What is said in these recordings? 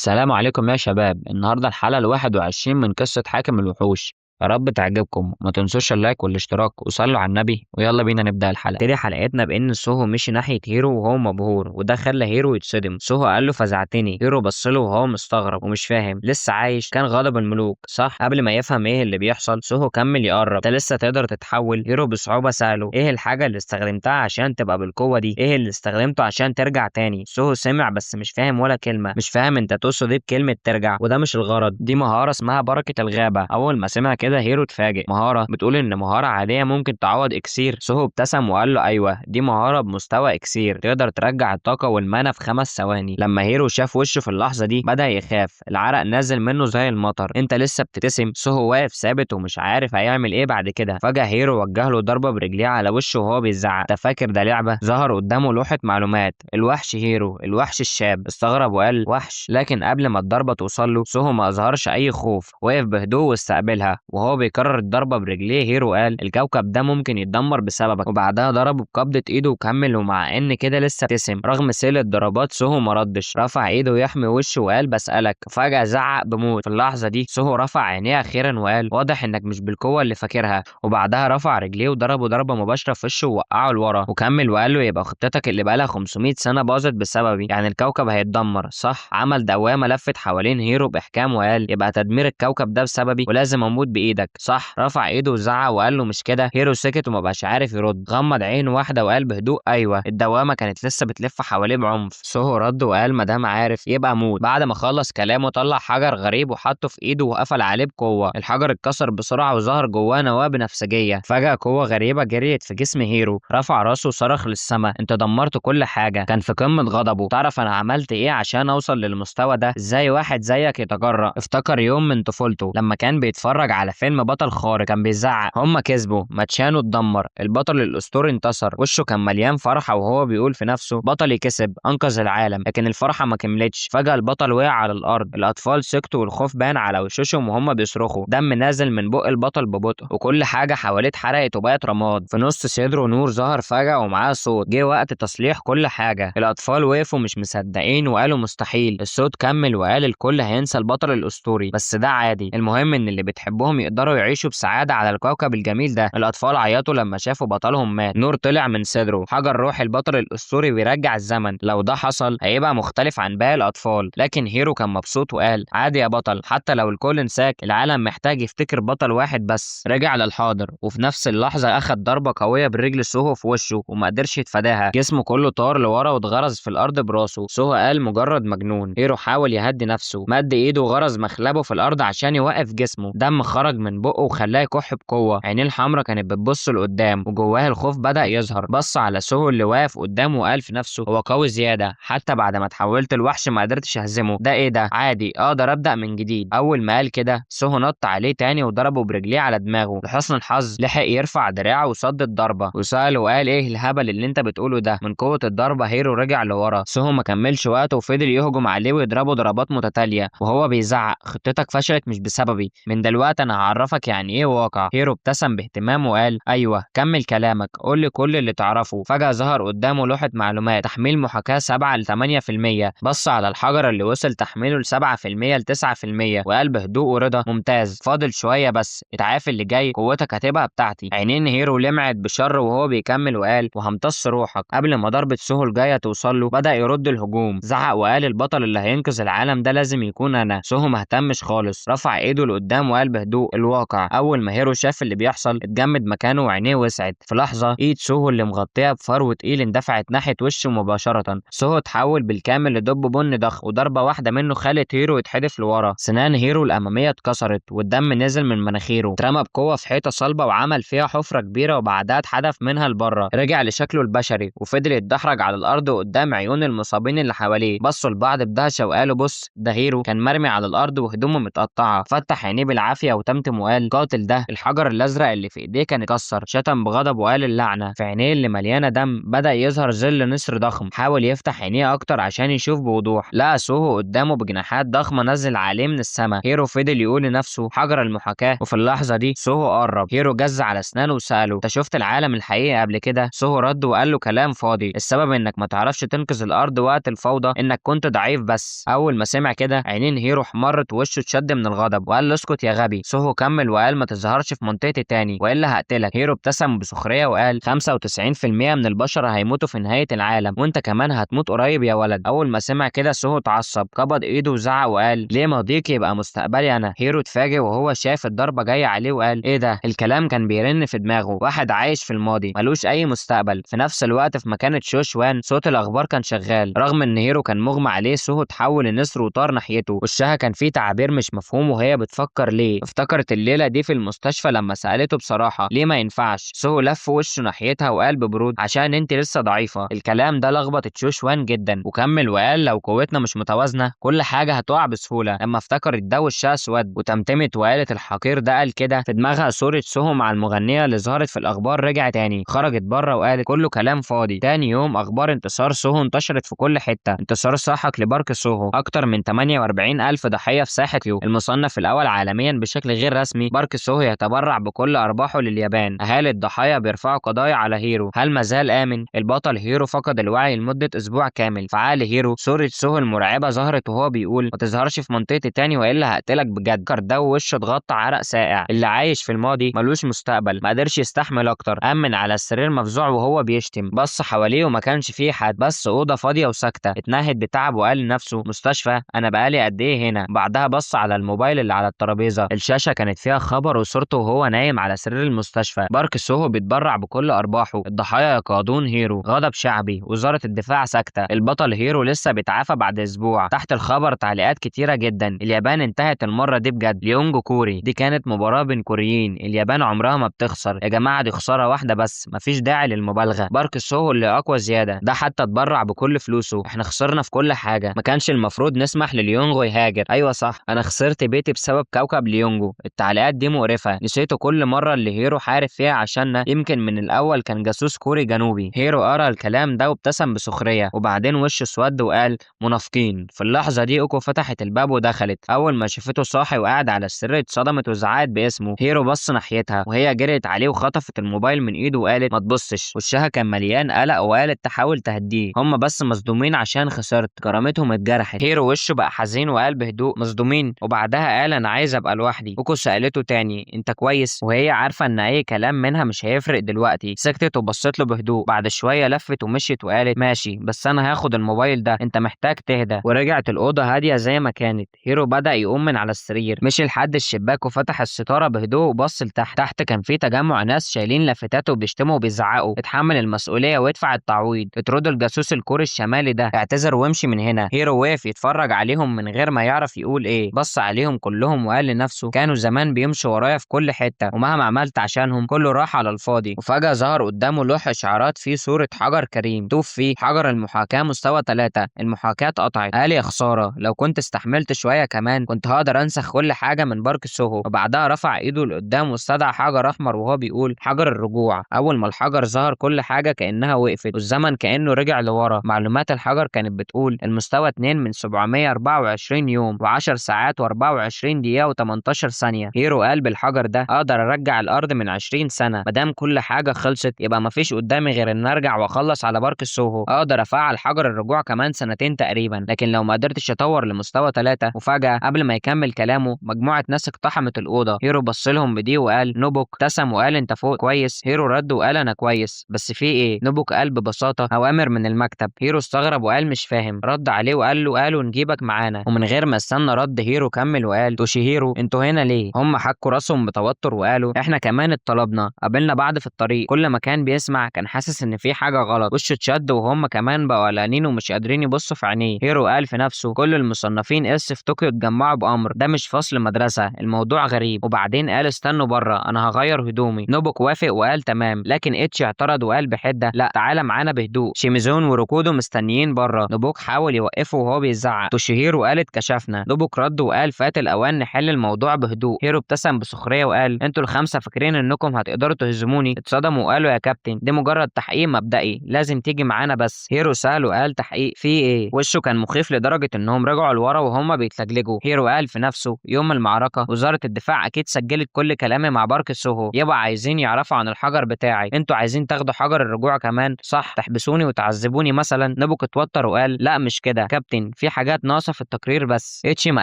السلام عليكم يا شباب. النهارده الحلقة 21 من قصة حاكم الوحوش. يا رب تعجبكم، ما تنسوش ال like والاشتراك وصلوا على النبي، ويلا بينا نبدا الحلقة. تبتدي حلقتنا بان سوهو مشي ناحية هيرو وهو مبهور، وده خلى هيرو يتصدم. سوهو قال له فزعتني. هيرو بص له وهو مستغرب ومش فاهم، لسه عايش؟ كان غضب الملوك صح؟ قبل ما يفهم ايه اللي بيحصل سوهو كمل يقرب، انت لسه تقدر تتحول؟ هيرو بصعوبة ساله ايه الحاجة اللي استخدمتها عشان تبقى بالقوة دي؟ ايه اللي استخدمته عشان ترجع تاني؟ سوهو سمع بس مش فاهم ولا كلمة، مش فاهم انت تقصد ايه بكلمه ترجع، وده مش الغرض، دي مهارة اسمها بركة الغابة. اول ما سمع كده هيرو اتفاجئ، مهارة؟ بتقول ان مهارة عادية ممكن تعوض اكسير؟ سوهو ابتسم وقال له ايوه، دي مهارة بمستوى اكسير، تقدر ترجع الطاقة وال mana في 5 ثواني. لما هيرو شاف وشه في اللحظة دي بدا يخاف، العرق نازل منه زي المطر. انت لسه بتبتسم؟ سوهو واقف ثابت ومش عارف هيعمل ايه بعد كده. فجاة هيرو وجه له ضربه برجليه على وشه وهو بيزعق، انت فاكر ده لعبه؟ ظهر قدامه لوحة معلومات، الوحش هيرو، الوحش الشاب. استغرب وقال وحش؟ لكن قبل ما الضربة توصل له سوهو ما اظهرش اي خوف، وقف بهدوء واستقبلها وهو بيكرر الضربة برجليه. هيرو قال الكوكب ده ممكن يتدمر بسببك، وبعدها ضربه بقبضه ايده وكمل، ومع ان كده لسه ابتسم رغم سيل الضربات سوهو ما ردش، رفع ايده يحمي وشه وقال بسألك. فجأة زعق بموت. في اللحظة دي سوهو رفع عينيه اخيرا وقال واضح انك مش بالقوة اللي فاكرها، وبعدها رفع رجليه وضربه ضربه مباشرة في وشه ووقعه لورا، وكمل وقال له يبقى خطتك اللي بقالها 500 سنة باظت بسببي، يعني الكوكب هيتدمر صح؟ عمل دوامه لفت حوالين هيرو باحكام وقال يبقى تدمير الكوكب ده بسببي ولازم اموت بايدك صح؟ رفع ايده وزعق وقال له مش كده. هيرو سكت وما بقاش عارف يرد، غمض عينه واحدة وقال بهدوء ايوه. الدوامة كانت لسه بتلف حواليه بعنف. سوهو رد وقال ما دام عارف يبقى موت. بعد ما خلص كلامه طلع حجر غريب وحطه في ايده وقفل عليه بقوة. الحجر اتكسر بسرعة وظهر جواه نواه بنفسجيه. فجاة قوة غريبة جريت في جسم هيرو، رفع راسه وصرخ للسماء انت دمرت كل حاجة. كان في قمة غضبه، تعرف انا عملت ايه عشان اوصل للمستوى ده؟ ازاي واحد زيك يتجرأ؟ افتكر يوم من طفولته لما كان بيتفرج على فيلم بطل خارق، كان بيزعق هما كسبوا، ماتشانو اتدمر، البطل الاسطوري انتصر. وشه كان مليان فرحه وهو بيقول في نفسه بطلي كسب، انقذ العالم. لكن الفرحة ما كملتش، فجاة البطل وقع على الارض، الاطفال سكتوا والخوف بان على وشوشهم وهم بيصرخوا، دم نازل من بق البطل ببطء وكل حاجة حواليه اتحرقت وبقت رماد. في نص صدره نور ظهر فجاة ومعاه صوت، جه وقت تصليح كل حاجة. الاطفال وقفوا مش مصدقين وقالوا مستحيل. الصوت كمل وقال الكل هينسى البطل الاسطوري بس ده عادي، المهم ان اللي بتحبهم يقدروا يعيشوا بسعادة على الكوكب الجميل ده. الاطفال عيطوا لما شافوا بطلهم مات. نور طلع من صدره، حجر روح البطل الاسطوري بيرجع الزمن، لو ده حصل هيبقى مختلف عن باقي الاطفال. لكن هيرو كان مبسوط وقال عادي يا بطل، حتى لو الكل نساك العالم محتاج يفتكر بطل واحد بس. رجع للحاضر وفي نفس اللحظة اخد ضربه قوية برجل سوهو في وشه وما قدرش يتفاداها، جسمه كله طار لورا واتغرز في الارض براسه. سوهو قال مجرد مجنون. هيرو حاول يهدي نفسه، مد ايده وغرز مخلبه في الارض عشان يوقف جسمه، دم خرج من بقه وخلاه يكح بقوة. عينيه الحمراء كانت بتبص لقدام وجواه الخوف بدا يظهر. بص على سوهو اللي واقف قدامه وقال في نفسه هو قوي زيادة، حتى بعد ما اتحولت الوحش ما قدرتش اهزمه، ده ايه ده؟ عادي اقدر ابدا من جديد. اول ما قال كده سوهو نط عليه تاني وضربه برجليه على دماغه. لحسن الحظ لحق يرفع دراعه وصد الضربة، وسأله وقال ايه الهبل اللي انت بتقوله ده؟ من قوة الضربة هيرو رجع لورا. سوهو ما كملش وقته وفضل يهجم عليه ويضربه ضربات متتالية وهو بيزعق خطتك فشلت مش بسببي، من دلوقتي انا هعرفك يعني ايه واقع. هيرو ابتسم باهتمام وقال ايوه كمل كلامك، قول لي كل اللي تعرفه. فجأة ظهر قدامه لوحة معلومات، تحميل محاكاة 7 ل 8%. بص على الحجر اللي وصل تحميله ل 7% ل 9% وقال بهدوء ورضا ممتاز، فاضل شوية بس، اتعافى اللي جاي قوتك هتبقى بتاعتي. عينين هيرو لمعت بشر وهو بيكمل وقال وهمتص روحك. قبل ما ضربة سوهو الجاية توصل له بدأ يرد الهجوم، زعق وقال البطل اللي هينقذ العالم ده لازم يكون انا. سوهو ما اهتمش خالص، رفع ايده لقدام وقال بهدوء الواقع. اول ما هيرو شاف اللي بيحصل اتجمد مكانه وعينيه وسعت. في لحظة ايد سوهو اللي مغطيه بفرو تقيل اندفعت ناحية وشه مباشرة. سوهو اتحول بالكامل لدب بني ضخم، وضربه واحدة منه خلت هيرو يتحدف لورا. سنان هيرو الامامية اتكسرت والدم نزل من مناخيره، اترمى بقوة في حيطة صلبه وعمل فيها حفره كبيرة وبعدها اتحدف منها لبره. رجع لشكله البشري وفضل يتدحرج على الارض قدام عيون المصابين اللي حواليه. بصوا لبعض بدهشه وقالوا بص ده هيرو، كان مرمي على الارض وهدومه متقطعه. فتح عينيه بالعافية وتمتم اتمتم وقال قاتل ده. الحجر الازرق اللي في ايديه كان اتكسر. شتم بغضب وقال اللعنة. في عينيه اللي مليانة دم بدا يظهر ظل نسر ضخم. حاول يفتح عينيه اكتر عشان يشوف بوضوح. لقى سوهو قدامه بجناحات ضخمة نزل عليه من السماء. هيرو فضل يقول لنفسه حجر المحاكاة. وفي اللحظة دي سوهو قرب. هيرو جز على اسنانه وساله انت شفت العالم الحقيقي قبل كده؟ سوهو رد وقال له كلام فاضي، السبب انك ما تعرفش تنقذ الارض وقت الفوضى انك كنت ضعيف بس. اول ما سمع كده عينين هيرو احمرت ووشه اتشد من الغضب وقال له اسكت يا غبي. سوهو كمل وقال ما تظهرش في منطقتي تاني والا هقتلك. هيرو ابتسم بسخريه وقال 95% من البشر هيموتوا في نهاية العالم وانت كمان هتموت قريب يا ولد. اول ما سمع كده سوهو اتعصب، قبض ايده وزعق وقال ليه ماضيك يبقى مستقبلي انا؟ هيرو اتفاجئ وهو شايف الضربة جاية عليه وقال ايه ده؟ الكلام كان بيرن في دماغه، واحد عايش في الماضي ملوش اي مستقبل. في نفس الوقت في مكانة شوشوان صوت الاخبار كان شغال. رغم ان هيرو كان مغمى عليه سوهو اتحول لنسر وطار ناحيته. وشها كان فيه تعابير مش مفهوم وهي بتفكر ليه. افتكرت الليلة دي في المستشفى لما سالته بصراحة ليه ما ينفعش. سوهو لف وشه ناحيتها وقال ببرود عشان انت لسه ضعيفة. الكلام ده لخبط تشوشوان جدا وكمل وقال لو قوتنا مش متوازنة كل حاجة هتقع بسهولة. لما افتكرت ده وشها اسود وتمتمت وقالت الحقير ده قال كده. في دماغها صوره سوهو مع المغنية اللي ظهرت في الاخبار رجع تاني. خرجت بره وقالت كله كلام فاضي. تاني يوم اخبار انتصار سوهو انتشرت في كل حتة. انتصار ساحق لبارك سوهو، اكتر من 48 الف ضحية في ساحة يو. المصنف الاول عالميا بشكل غير رسمي بارك سوهو يتبرع بكل ارباحه لليابان. اهالي الضحايا بيرفعوا قضايا على هيرو. هل مازال امن؟ البطل هيرو فقد الوعي لمدة اسبوع كامل. في عقل هيرو صوره سوهو المرعبة ظهرت وهو بيقول ما تظهرش في منطقتي تاني والا هقتلك بجد. ده ووشه اتغطى عرق ساقع. اللي عايش في الماضي ملوش مستقبل، ما قدرش يستحمل اكتر. قام من على السرير مفزوع وهو بيشتم. بص حواليه وما كانش فيه حد، بس اوضة فاضية وساكته. اتنهد بتعب وقال لنفسه مستشفى، انا بقالي قد ايه هنا؟ بعدها بص على الموبايل اللي على الترابيزة. الشاشة كانت فيها خبر وصورته وهو نايم على سرير المستشفى. بارك سوهو بيتبرع بكل ارباحه، الضحايا يقادون هيرو، غضب شعبي، وزارة الدفاع ساكته. البطل هيرو لسه بيتعافى بعد اسبوع. تحت الخبر تعليقات كتيرة جدا. اليابان انتهت المرة دي بجد. ليونجو كوري، دي كانت مباراة بين كوريين، اليابان عمرها ما بتخسر يا جماعة، دي خسارة واحدة بس، مفيش داعي للمبالغه. بارك سوهو اللي اقوى زيادة، ده حتى اتبرع بكل فلوسه، احنا خسرنا في كل حاجة، ما كانش المفروض نسمح لليونجو يهاجر. ايوه صح، انا خسرت بيتي بسبب كوكب ليونجو. التعليقات دي مقرفة، نسيته كل مرة اللي هيرو حارب فيها عشاننا، يمكن من الاول كان جاسوس كوري جنوبي. هيرو قرا الكلام ده وابتسم بسخريه، وبعدين وشه اسود وقال منافقين. في اللحظة دي اوكو فتحت الباب ودخلت. اول ما شافته صاحي وقاعد على السرير اتصدمت وزعقت باسمه. هيرو بص ناحيتها وهي جريت عليه وخطفت الموبايل من ايده وقالت ما تبصش. وشها كان مليان قلق وقالت تحاول تهديه، هم بس مصدومين عشان خسرت، كرامتهم اتجرحت. هيرو وشه بقى حزين وقال بهدوء مصدومين، وبعدها قال انا عايز ابقى لوحدي. اوكو سالته تاني انت كويس؟ وهي عارفه ان اي كلام منها مش هيفرق دلوقتي. سكتت وبصت له بهدوء. بعد شوية لفت ومشيت وقالت ماشي بس انا هاخد الموبايل ده، انت محتاج تهدى. ورجعت الاوضة هادية زي ما كانت. هيرو بدا يقوم من على السرير، مشي لحد الشباك وفتح الستارة بهدوء وبص لتحت. تحت كان في تجمع ناس شايلين لافتات وبيشتموا وبيزعقوا. اتحمل المسؤولية وادفع التعويض، اطردوا الجاسوس الكوري الشمالي ده، اعتذر وامشي من هنا. هيرو وقف يتفرج عليهم من غير ما يعرف يقول ايه. بص عليهم كلهم وقال لنفسه كانوا زمان بيمشوا ورايا في كل حتة، ومهما عملت عشانهم كله راح على الفاضي. وفجاة ظهر قدامه لوح اشعارات فيه صوره حجر كريم مكتوب فيه حجر المحاكاة مستوى 3، المحاكاة اتقطعت. قال يا خسارة، لو كنت استحملت شوية كمان كنت هقدر انسخ كل حاجة من بارك سوهو. وبعدها رفع ايده لقدام واستدعى حجر احمر وهو بيقول حجر الرجوع. اول ما الحجر ظهر كل حاجة كانها وقفت والزمن كانه رجع لورا. معلومات الحجر كانت بتقول المستوى 2 من 724 يوم و10 ساعات و24 دقيقة و18 ثانية. هيرو قال بالحجر ده اقدر ارجع الارض من 20 سنة، مادام كل حاجة خلصت يبقى مفيش قدامي غير ان ارجع واخلص على بارك سوهو. اقدر افعل حجر الرجوع كمان سنتين تقريبا، لكن لو ما قدرتش اطور لمستوى 3. وفجاة قبل ما يكمل كلامه مجموعة ناس اقتحمت الاوضة. هيرو بص لهم بدي وقال نوبوك. ابتسم وقال انت فوق كويس؟ هيرو رد وقال انا كويس، بس في ايه؟ نوبوك قال ببساطة اوامر من المكتب. هيرو استغرب وقال مش فاهم. رد عليه وقال له قالوا نجيبك معانا. ومن غير ما استنى رد هيرو كمل وقال توشيهيرو انتوا هنا ليه؟ هم حكوا راسهم بتوتر وقالوا احنا كمان اتطلبنا، قابلنا بعض في الطريق. كل ما كان بيسمع كان حاسس ان في حاجة غلط، وشه اتشد وهم كمان بقوا قلقانين ومش قادرين يبصوا في عينيه. هيرو قال في نفسه كل المصنفين S في طوكيو اتجمعوا بامر، ده مش فصل مدرسه، الموضوع غريب. وبعدين قال استنوا بره انا هغير هدومي. نوبوك وافق وقال تمام، لكن اتش اعترض وقال بحده لا تعالى معانا بهدوء. شيميزون وركودو مستنيين بره. نوبوك حاول يوقفه وهو بيزعق. توشيهيرو قالت كشفنا. نوبوك رد وقال فات الاوان نحل الموضوع بهدوء. بهدوء. هيرو ابتسم بسخريه وقال انتوا الخمسة فاكرين انكم هتقدروا تهزموني؟ اتصدموا وقالوا يا كابتن دي مجرد تحقيق مبدئي، لازم تيجي معانا بس. هيرو سأله وقال تحقيق في ايه؟ وشه كان مخيف لدرجة انهم رجعوا لورا وهم بيتلجلجوا. هيرو قال في نفسه يوم المعركة وزارة الدفاع اكيد سجلت كل كلامي مع بارك سوهو، يبقى عايزين يعرفوا عن الحجر بتاعي، انتوا عايزين تاخدوا حجر الرجوع كمان صح؟ تحبسوني وتعذبوني مثلا؟ نوبوك اتوتر وقال لا مش كده كابتن، في حاجات ناقصه في التقرير بس. اتشي ما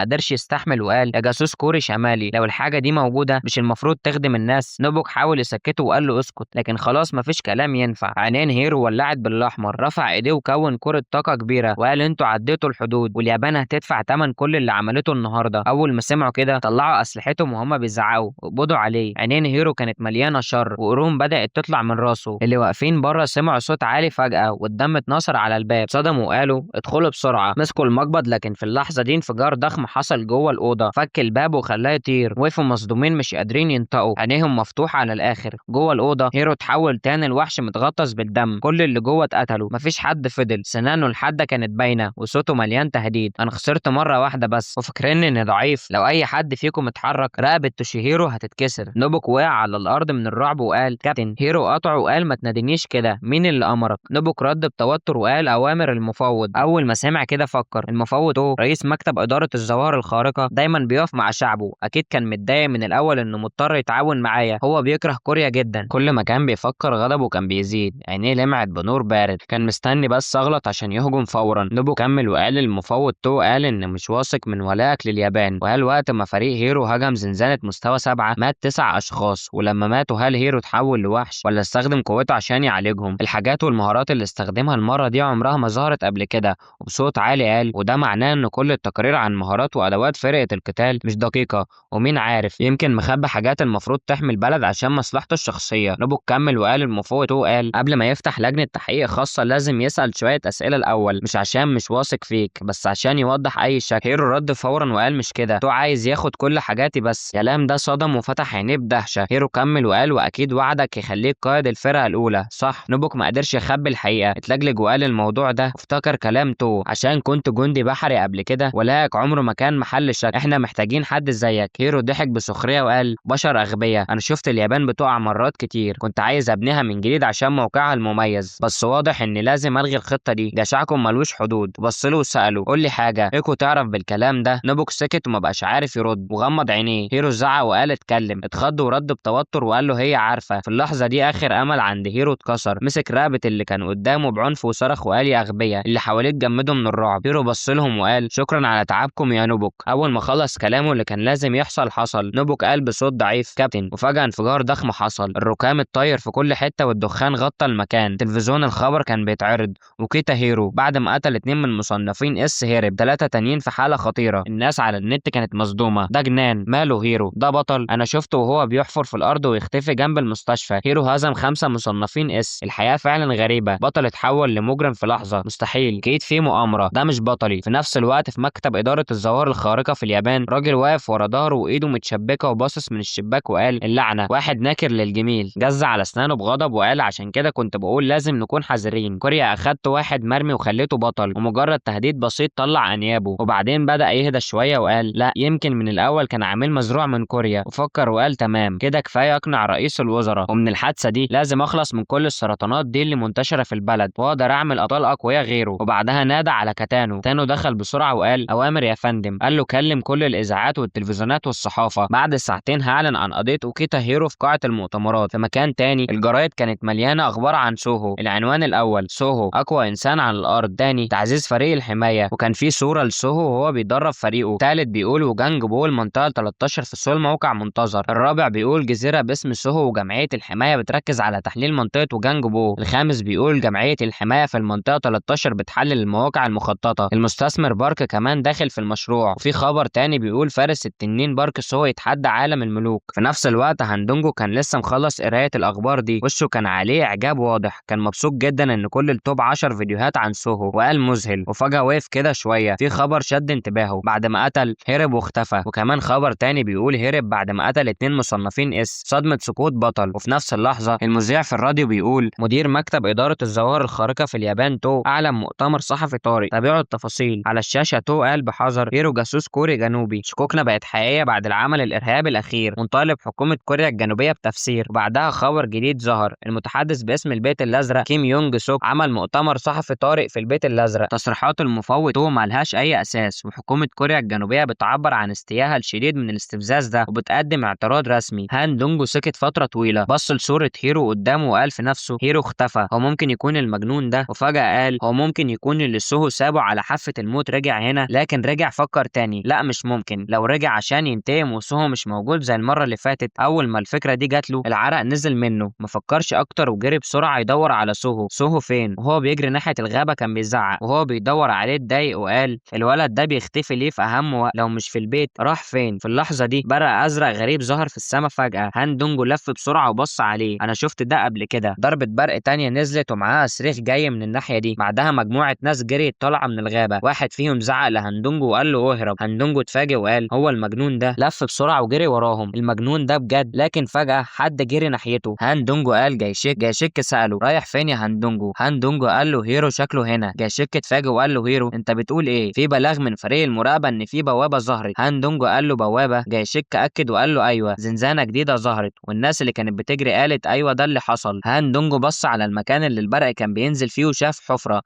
قدرش يستحمل وقال يا جاسوس كوري شمالي، لو الحاجة دي موجودة مش المفروض تخدم الناس؟ نوبوك حاول يسكته وقال له اسكت، لكن خلاص مفيش كلام ينفع. عينين هيرو ولعت بالاحمر، رفع ايديه وكون كره طاقة كبيرة وقال انتوا عديتوا الحدود واليابان هتدفع ثمن كل اللي عملته النهارده. اول ما سمعوا كده طلعوا اسلحتهم وهم بيزعقوا اقبضوا عليه. عينين هيرو كانت مليانة شر وقرون بدات تطلع من راسه. اللي واقفين بره سمعوا صوت عالي فجاة والدم اتنثر على الباب، صدموا وقالوا ادخلوا بسرعة. مسكوا المقبض، لكن في اللحظة دي انفجار ضخم حصل جوه الاوضة، فك الباب وخلاه يطير. وقفوا مصدومين مش قادرين ينطقوا، عينيهم مفتوحة على الاخر. جوه الاوضة هيرو اتحول تاني لوحش متغطس بالدم، كل اللي جوه اتقتلوا، مفيش حد فضل. سنانه الحادة كانت باينة وصوته مليان تهديد، انا خسرت مرة واحدة بس وفاكرين اني ضعيف، لو اي حد فيكم اتحرك رقبة توشيهيرو هتتكسر. نوبوك وقع على الارض من الرعب وقال كابتن. هيرو قطعه وقال ما تنادينيش كده، مين اللي امرك؟ نوبوك رد بتوتر وقال اوامر المفوض. اول ما سمع كده فكر المفوض هو رئيس مكتب ادارة الظواهر الخارقة، دايما بيقف مع شعبه، اكيد كان متضايق من الاول انه مضطر يتعاون معايا، هو بيكره كوريا جدا. كل ما كان بيفكر غضبه كان بيزيد، عينيه لمعت بنور بارد، كان مستني بس اغلط عشان يهجم فورا. نوبو كمل وقال المفوض تو قال ان مش واثق من ولائك لليابان، وقال وقت ما فريق هيرو هجم زنزانة مستوى 7 مات 9 اشخاص، ولما ماتوا هل هيرو اتحول لوحش ولا استخدم قوته عشان يعالجهم؟ الحاجات والمهارات اللي استخدمها المرة دي عمرها ما ظهرت قبل كده. وبصوت عالي قال وده معناه ان كل التقارير عن مهارات وادوات فرقة القتال مش دقيقة، ومين عارف يمكن مخبي حاجات المفروض تحمي البلد عشان مصلحته الشخصية. نوبو كمل وقال المفوض تو قال قبل ما يفتح لجنة تحقيق خاصة لازم يسأل شوية أسئلة الأول، مش عشان مش واثق فيك بس عشان يوضح أي شك. هيرو رد فورا وقال مش كده، تو عايز ياخد كل حاجاتي بس. كلام ده صدم وفتح عينيه بدهشة. هيرو كمل وقال وأكيد وعدك يخليك قائد الفرقة الأولى صح؟ نوبوك ما قدرش يخبي الحقيقة، اتلجلج وقال الموضوع ده وافتكر كلام تو، عشان كنت جندي بحري قبل كده ولائك عمره ما كان محل شك، احنا محتاجين حد زيك. هيرو ضحك بسخرية وقال بشر أغبياء، أنا شفت اليابان بتقع مرات كتير، كنت عايز أبنيها من جديد عشان موقعها المميز، بس واضح إني لازم ألغي الخطة دي، جشعكم ملوش حدود. بص له وسأله قول لي حاجة، إيكو تعرف بالكلام ده؟ نوبوك سكت وما بقاش عارف يرد وغمض عينيه. هيرو زعق وقال اتكلم، اتخض ورد بتوتر وقال له هي عارفة. في اللحظة دي آخر أمل عند هيرو اتكسر، مسك رقبة اللي كان قدامه بعنف وصرخ وقال يا أغبياء. اللي حواليه اتجمدوا من الرعب. هيرو بص لهم وقال شكرا على تعبكم يا نوبوك. أول ما خلص كلامه اللي كان لازم يحصل حصل. نوبوك قال بصوت ضعيف كابتن، وفجأة انفجار ضخم حصل، الركام اتطاير في كل حتة والدخان غطى المكان. تلفزيون الخبر كان بيتعرض، وكيتا هيرو بعد ما قتل 2 من مصنفين S هرب، 3 تانيين في حالة خطيرة. الناس على النت كانت مصدومة، ده جنان، ماله هيرو؟ ده بطل، أنا شفته وهو بيحفر في الأرض ويختفي جنب المستشفى. هيرو هزم 5 مصنفين S، الحياة فعلا غريبة، بطل اتحول لمجرم في لحظة، مستحيل، أكيد في مؤامرة، ده مش بطلي. في نفس الوقت في مكتب إدارة الظواهر الخارقة في اليابان، راجل واقف ورا ظهره وإيده متشبكة وباصص من الشباك وقال اللعنة، واحد ناكر للجميل. جز على أسنانه بغضب وقال عشان كده كنت بقول لازم نكون حذرين، كوريا أخدت واحد مرمي وخليته بطل، ومجرد تهديد بسيط طلع أنيابه. وبعدين بدأ يهدى شوية وقال لا، يمكن من الأول كان عميل مزروع من كوريا. وفكر وقال تمام كده كفاية أقنع رئيس الوزراء، ومن الحادثة دي لازم أخلص من كل السرطانات دي اللي منتشرة في البلد وأقدر أعمل أبطال أقوياء غيره. وبعدها نادى على كاتانو. تانو دخل بسرعة وقال أوامر يا فندم. قال له كلم كل الإذاعات والتلفزيونات والصحافة، بعد ساعتين هعلن عن قضية أوكيتا هيرو في قاعة المؤتمرات. في مكان تاني الجرايد كانت مليانة أخبار عن سوهو. العنوان الأول سوهو أقوى إنسان على الأرض، تاني تعزيز فريق الحماية، وكان في صورة لسوهو وهو بيدرب فريقه. تالت بيقول وجانج بو المنطقة 13 في سول موقع منتظر. الرابع بيقول جزيرة باسم سوهو وجمعية الحماية بتركز على تحليل منطقة وجانج بو. الخامس بيقول جمعية الحماية في المنطقة 13 بتحلل المواقع المخططة. المستثمر بارك كمان داخل في المشروع. وفي خبر تاني بيقول فارس التنين بارك سوهو يتحدى عالم الملوك. في نفس الوقت هاندونجو كان لسه مخلص قراية الأخبار دي، وشه كان عليه إعجاب واضح، كان مبسوط جدا إن كل ال top 10 فيديوهات عن سوهو، وقال مذهل. وفجأة وقف كده شوية، في خبر شد انتباهه، بعد ما قتل هرب واختفى. وكمان خبر تاني بيقول هرب بعد ما قتل 2 مصنفين S، صدمة سقوط بطل. وفي نفس اللحظة المذيع في الراديو بيقول مدير مكتب إدارة الظواهر الخارقة في اليابان تو أعلن مؤتمر صحفي طارئ، تابعوا التفاصيل على الشاشة. تو قال بحذر هيرو جاسوس كوري جنوبي، شكوكنا بقت حقيقية بعد بعد العمل الارهابي الاخير، ونطالب حكومة كوريا الجنوبية بتفسير. وبعدها خبر جديد ظهر، المتحدث باسم البيت الازرق كيم يونج سوك عمل مؤتمر صحفي طارئ في البيت الازرق. تصريحات المفوض تو مالهاش اي اساس، وحكومة كوريا الجنوبية بتعبر عن استيائها الشديد من الاستفزاز ده وبتقدم اعتراض رسمي. هان دونجو سكت فترة طويلة، بص لصورة هيرو قدامه وقال في نفسه هيرو اختفى، هو ممكن يكون المجنون ده. وفجاة قال هو ممكن يكون اللي سوهو سابه على حافة الموت رجع هنا، لكن رجع فكر تاني، لا مش ممكن، لو رجع عشان ينتقم وسوهو مش موجود زي المرة اللي فاتت. اول ما الفكرة دي جات له العرق نزل منه، ما فكرش اكتر وجري بسرعة يدور على سوهو. سوهو فين؟ وهو بيجري ناحية الغابة كان بيزعق وهو بيدور عليه، اتضايق وقال الولد ده بيختفي ليه في اهم وقت، لو مش في البيت راح فين؟ في اللحظة دي برق ازرق غريب ظهر في السماء فجاة. هان دونجو لف بسرعة وبص عليه، انا شفت ده قبل كده. ضربه برق تانية نزلت ومعاها صريخ جاي من الناحية دي. بعدها مجموعة ناس جريت طالعه من الغابة، واحد فيهم زعق لهاندونجو وقال له اهرب. هاندونجو اتفاجئ وقال هو المجنون ده، لف بسرعة وجري وراهم، المجنون ده بجد. لكن فجاة حد جري ناحيته. هاندونجو قال جايشيك. جايشيك ساله رايح فين يا هاندونجو؟ هاندونجو قال له هيرو شكله هنا. جايشيك اتفاجئ وقال له هيرو انت بتقول ايه؟ في بلاغ من فريق المراقبة ان في بوابه ظهرت. هاندونجو قال له بوابه؟ جايشيك اكد وقال له ايوه، زنزانة جديدة ظهرت، والناس اللي كانت بتجري قالت ايوه ده اللي حصل. هاندونجو بص على المكان اللي البرق كان بينزل فيه وشاف حفره،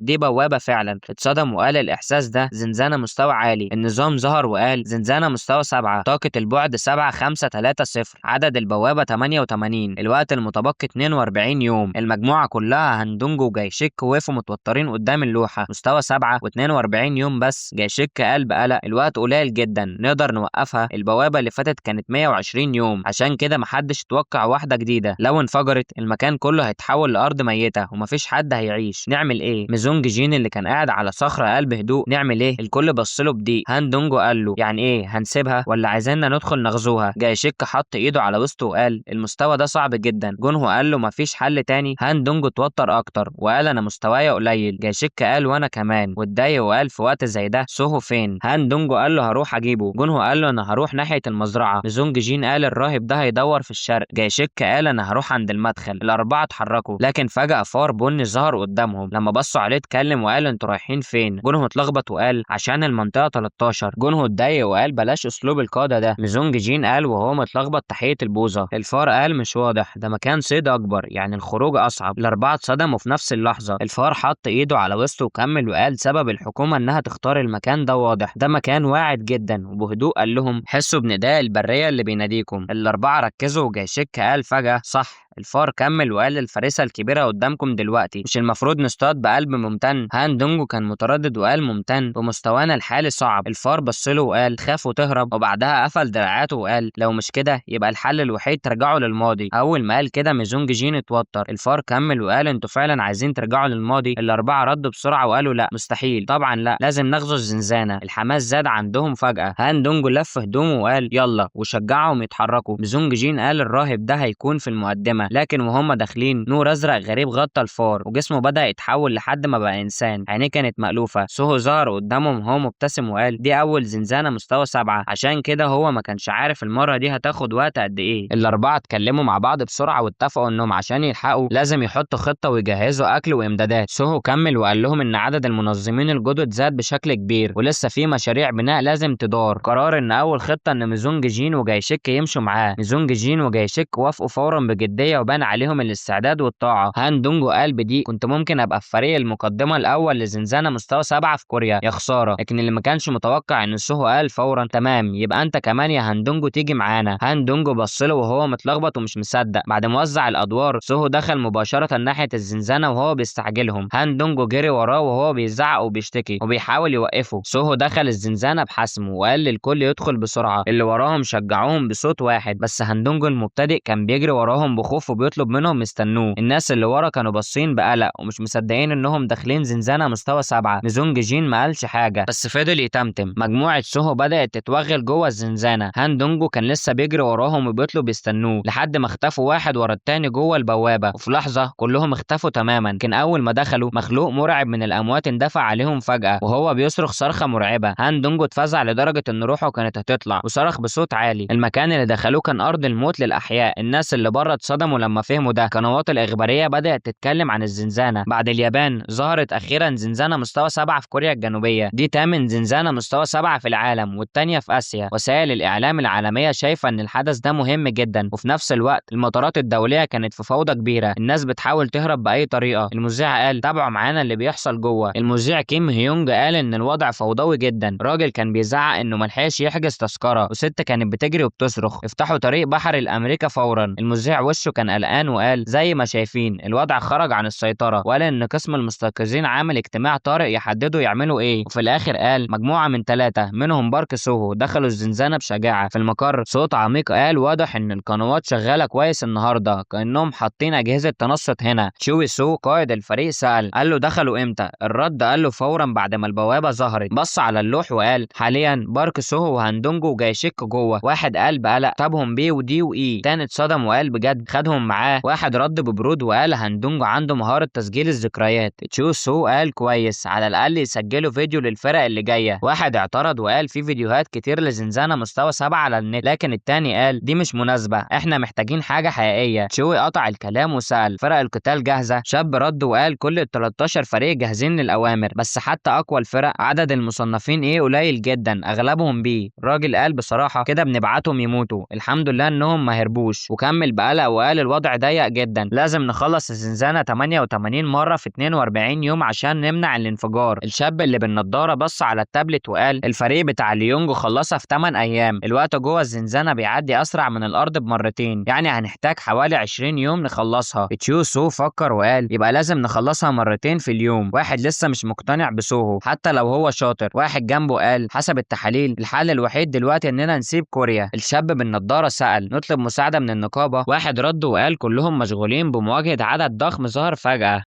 دي بوابه فعلا. اتصدم وقال الاحساس ده زنزانة مستوى عالي. النظام ظهر وقال زنزانة مستوى 7، طاقة البعد 7530، عدد البوابة 88، الوقت المتبقي 42 يوم. المجموعة كلها هاندونجو وجايشيك وقفوا متوترين قدام اللوحة، مستوى 7 و42 يوم بس. جايشيك قال بقلق الوقت قليل جدا، نقدر نوقفها، البوابة اللي فاتت كانت 120 يوم، عشان كده محدش اتوقع واحدة جديدة، لو انفجرت المكان كله هيتحول لارض ميته ومفيش حد هيعيش، نعمل ايه؟ ميزونج جين اللي كان قاعد على صخرة قال بهدوء نعمل ايه؟ الكل بص له بضيق. هاندونجو قال له يعني ايه، هنسيبها ولا عايزيننا ندخل نغزوها؟ جايشيك حط ايده على وسطه وقال المستوى ده صعب جدا. جونهو قال له مفيش حل تاني؟ هاندونجو اتوتر اكتر وقال انا مستوايا قليل. جايشيك قال وانا كمان، واتضايق وقال في وقت زي ده سوهو فين؟ هاندونجو قال له هروح اجيبه. جونهو قال له انا هروح ناحية المزرعة. ميزونج جين قال الراهب ده هيدور في الشرق. جايشيك قال انا هروح عند المدخل. الاربعة اتحركوا، لكن فجاة فار بني ظهر قدامهم. لما بصوا عليه اتكلم وقال انتوا رايحين فين؟ جونهو اتلخبط وقال عشان المنطقة 13. جونهو اتضايق وقال بلاش اسلوب القادة ده. ميزونج جين قال وهو متلخبط تحية البوظه. الفار قال مش واضح، ده مكان صيد اكبر، يعني الخروج اصعب. الاربعة اتصدموا في نفس اللحظة. الفار حط ايده على وسطه وكمل وقال سبب الحكومة انها تختار المكان ده واضح، ده مكان واعد جدا. وبهدوء قال لهم حسوا بنداء البرية اللي بيناديكم. الاربعة ركزوا وجايشيك قال فجاة صح. الفار كمل وقال الفريسه الكبيرة قدامكم دلوقتي، مش المفروض نصطاد بقلب ممتن؟ هاندونجو كان متردد وقال ممتن بمستوانا الحالي صعب. الفار بص له وقال خاف وتهرب، وبعدها قفل دراعاته وقال لو مش كده يبقى الحل الوحيد ترجعوا للماضي. اول ما قال كده ميزونج جين اتوتر. الفار كمل وقال انتوا فعلا عايزين ترجعوا للماضي؟ الاربعة ردوا بسرعة وقالوا لا مستحيل، طبعا لا، لازم نغزو الزنزانة. الحماس زاد عندهم فجاة. هاندونجو لف هدومه وقال يلا، وشجعهم يتحركوا. ميزونج جين قال الراهب ده هيكون في المقدمة، لكن وهم داخلين نور ازرق غريب غطى الفار وجسمه بدا يتحول لحد ما بقى انسان، عينيه كانت مألوفة. سوهو ظهر قدامهم وهو مبتسم وقال دي اول زنزانة مستوى 7، عشان كده هو ما كانش عارف المرة دي هتاخد وقت قد ايه. الاربعة اتكلموا مع بعض بسرعة واتفقوا انهم عشان يلحقوا لازم يحطوا خطه ويجهزوا اكل وامدادات. سوهو كمل وقال لهم ان عدد المنظمين الجدد زاد بشكل كبير ولسه في مشاريع بناء لازم تدار. قرار ان اول خطه ان ميزونج جين وجايشيك يمشوا معاه. ميزونج جين وجايشيك وافقوا فورا بجدية وبان عليهم الاستعداد والطاعة. هاندونجو قال بدي كنت ممكن ابقى في فريق المقدمة الاول لزنزانه مستوى 7 في كوريا، يا خسارة. لكن اللي ما كانش متوقع ان سوهو قال فورا تمام يبقى انت كمان يا هاندونجو تيجي معانا. هاندونجو بص له وهو متلخبط ومش مصدق. بعد ما وزع الادوار سوهو دخل مباشرة ناحية الزنزانة وهو بيستعجلهم. هاندونجو جري وراه وهو بيزعق وبيشتكي وبيحاول يوقفه. سوهو دخل الزنزانة بحسم وقال للكل يدخل بسرعة. اللي وراهم شجعوهم بصوت واحد، بس هاندونجو المبتدئ كان بيجري وراهم بخوف وبيطلب منهم يستنوه. الناس اللي ورا كانوا باصين بقلق ومش مصدقين انهم داخلين زنزانة مستوى 7. ميزونج جين ما قالش حاجة بس فضل يتمتم. مجموعة سوهو بدات تتوغل جوه الزنزانة. هاندونجو كان لسه بيجري وراهم وبيطلب يستنوه لحد ما اختفوا واحد ورا التاني جوه البوابة، وفي لحظة كلهم اختفوا تماما. لكن اول ما دخلوا مخلوق مرعب من الاموات اندفع عليهم فجاة وهو بيصرخ صرخة مرعبة. هاندونجو اتفزع لدرجة ان روحه كانت هتطلع وصرخ بصوت عالي. المكان اللي دخلوه كان ارض الموت للاحياء. الناس اللي بره اتصدموا اتصدموا لما فهموا ده. القنوات الاخبارية بدات تتكلم عن الزنزانة. بعد اليابان ظهرت اخيرا زنزانة مستوى 7 في كوريا الجنوبية، دي تامن زنزانة مستوى 7 في العالم والتانية في اسيا. وسائل الاعلام العالمية شايفه ان الحدث ده مهم جدا، وفي نفس الوقت المطارات الدولية كانت في فوضى كبيرة، الناس بتحاول تهرب باي طريقه. المذيع قال تابعوا معانا اللي بيحصل جوه. المذيع كيم هيونج قال ان الوضع فوضوي جدا، راجل كان بيزعق انه ملحقش يحجز تذكره، وست كانت بتجري وبتصرخ افتحوا طريق بحري لامريكا فورا. المذيع وشه كان قلقان وقال زي ما شايفين الوضع خرج عن السيطرة، وقال ان قسم المستيقظين عامل اجتماع طارئ يحددوا يعملوا ايه. وفي الاخر قال مجموعة من 3 منهم بارك سوهو دخلوا الزنزانة بشجاعة. في المقر صوت عميق قال واضح ان القنوات شغالة كويس النهارده، كانهم حاطين اجهزة تنصت هنا. تشوي سو قائد الفريق سال قال له دخلوا امتى؟ الرد قال له فورا بعد ما البوابة ظهرت. بص على اللوح وقال حاليا بارك سوهو وهاندونجو وجايشيك جوه. واحد قال بقلق طبهم B و D و E. تاني اتصدم وقال بجد خدهم معاه. واحد رد ببرود وقال هاندونجو عنده مهارة تسجيل الذكريات. تشو سو قال كويس على الاقل يسجلوا فيديو للفرق اللي جاية. واحد اعترض وقال في فيديوهات كتير لزنزانه مستوى 7 على النت، لكن التاني قال دي مش مناسبة احنا محتاجين حاجة حقيقية. تشوي قطع الكلام وسال فرق القتال جاهزة؟ شاب رد وقال كل ال 13 فريق جاهزين للاوامر، بس حتى اقوى الفرق عدد المصنفين ايه قليل جدا اغلبهم B. الراجل قال بصراحة كده بنبعتهم يموتوا، الحمد لله انهم ما هربوش. وكمل بقلق وقال الوضع ضيق جدا، لازم نخلص الزنزانة 88 مرة في 42 يوم عشان نمنع الانفجار. الشاب اللي بالنضاره بص على التابلت وقال الفريق بتاع ليونجو خلصها في 8 ايام، الوقت جوه الزنزانة بيعدي اسرع من الارض بمرتين، يعني هنحتاج حوالي 20 يوم نخلصها. تشيو سو فكر وقال يبقى لازم نخلصها مرتين في اليوم. واحد لسه مش مقتنع بسوهو حتى لو هو شاطر. واحد جنبه قال حسب التحاليل الحل الوحيد دلوقتي اننا نسيب كوريا. الشاب بالنضاره سأل نطلب مساعدة من النقابة؟ واحد رد وقال كلهم مشغولين بمواجهة عدد ضخم ظهر فجأة.